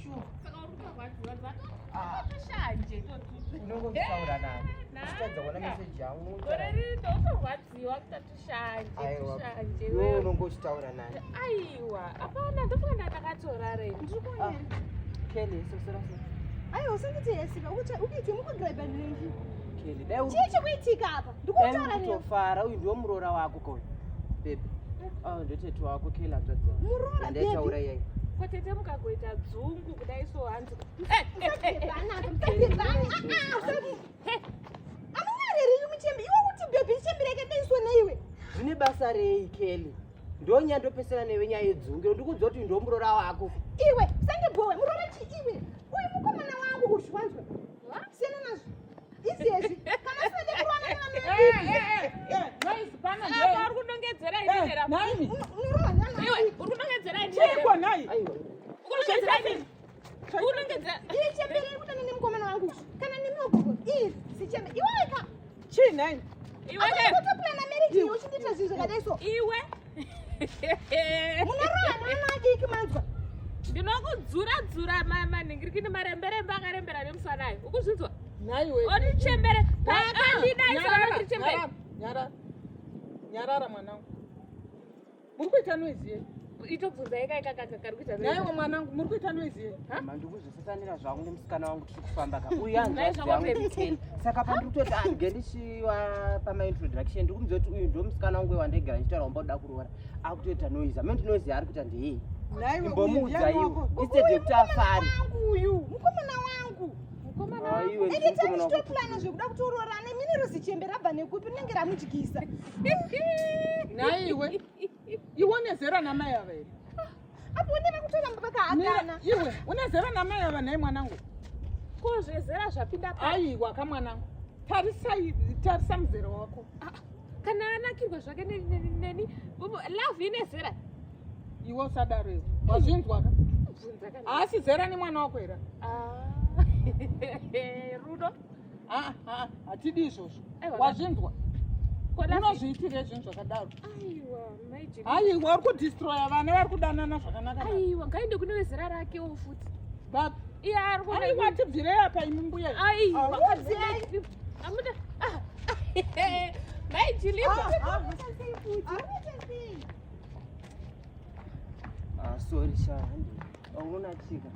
Shuwa. Saka uri kutorwadziwa Ah. toshanje Unongotaura nani? Uchitadza kuona message yangu. Gore rino utorwadziwa kuita tushanje Aiwa. tushanje Iwe wewe. unongochitaura nani? Aiwa, hapana ndofunga ndakatorara ini. Ndiri kuona. Ah. Kelly, sosera sosera. Aiwa usanditi yesika ukuite mukugiraiba nenji. Kelly, dai uri Chii chikuitika apa? dai uri Ndikutaura newe. kutofara uyu ndiwo muroora wako koyo. Baby. Ah, ndotete wako Kelly hanzvadzi yangu. Muroora Yandaitaura baby. iyai. Kwatete mukagoita dzungu kudai so hanzi. Musadhebhana apa, musadhebhana. Ah, ah, usadi. Amunyariri muchembe. Iwe kuti baby chembere yakaita iso neiwe. Zvine basa rei Kelly? Ndonya ndopesana newe nyaya yedzungu. Ndikuudza kuti uyu ndiwo muroora wako. Iwe, usandibhowe. Muroora chi iwe. Uyu mukomana wangu uyu wanzwa. Siyana nazvo. Izvezvi kana usingade kurowana nevana vadiki. Noise pano Apa ndei. uri kunongedzera ini Eh, Naimi. Unorohwa nevana Iwe vadiki. uri kunongedzera ini. Chiko nhai? Aiwa. Uri kunongedzera ini. Uri kunongedzera. Iyi chembere iri kudana nemukomana wangu uyu. Kana nemiwo gogo. Iyi sichembe. Iwe ka. Chii nhai? Iwe ke. Kutopulana marriage iwe uchindiita zvinhu zvakadai so. Iwe. Munorohwa nevana vadiki manzwa. Ndinokudzura dzura manhingirikini maremberembe akarembera nemusanayo. Ukuzvinzwa? Nhaiwe. Onichembere. Pakandidai Nyarara, saka nyarara, nyarara. Nyarara mwanangu. Muri kuita noise yei? Itobvunza ika ika kaka kari kuita Nhaiwe mwanangu, muri kuita noise yei? Mandikuzvisasanira zvangu nemusikana wangu tiri kufamba ka. Uyu hanzvadzi Nhai zvako yangu baby. Kelly. Saka pandiri kutoti ange ndichiwa pamaintroduction ndiri kumuudza kuti uyu ndiwo musikana wangu wandaigara ndichitaura wamba kuda kuroora. Akutoita noise. Amene kuti noise yaari kuita ndeyei. Nhaiwe, uyu Imbomuudza ndiani iwe. wako? Instead yekuti afare. Wangu uyu, mukomana wangu. Mukomana Ah, wangu. iwe Ende ndiwe mukomana wako. tachitoplana zvekuda kutoroorana mini ruzichembe rabva nekupi rinenge ramudyisa. Nhaiwe. Iwe une zera namai ava here? Apo une vakutoramba vakahakana. Iwe une zera namai ava nhai mwanangu? Ko zvezera zvapinda pa. Aiwa ka mwanangu. Tarisai, tarisa muzera wako. Kana anakirwa zvake neni. Love ine zera. Iwe usadaro iwe. Wazvinzwa ka? Bvunza kana. Haasi zera nemwana wako here? Ah. Rudo. Ah, ah, hatidi izvozvo. Aiwa. Wazvinzwa? Ko love. Unozviitire zvinhu zvakadaro. Aiwa, mai Jimmy. Aiwa, uri kudhistroya vana vari kudanana zvakanaka. Aiwa, ngaende kune vezera rakewo futi. Babi. Iye ari kuona. Aiwa, tibvirei apa imi mbuya. Aiwa. Udzei. Amuda. Ah. Mai Jilipo. Arikuita sei futi? Arikuita sei? Ah, sorry sha. Unoona chika.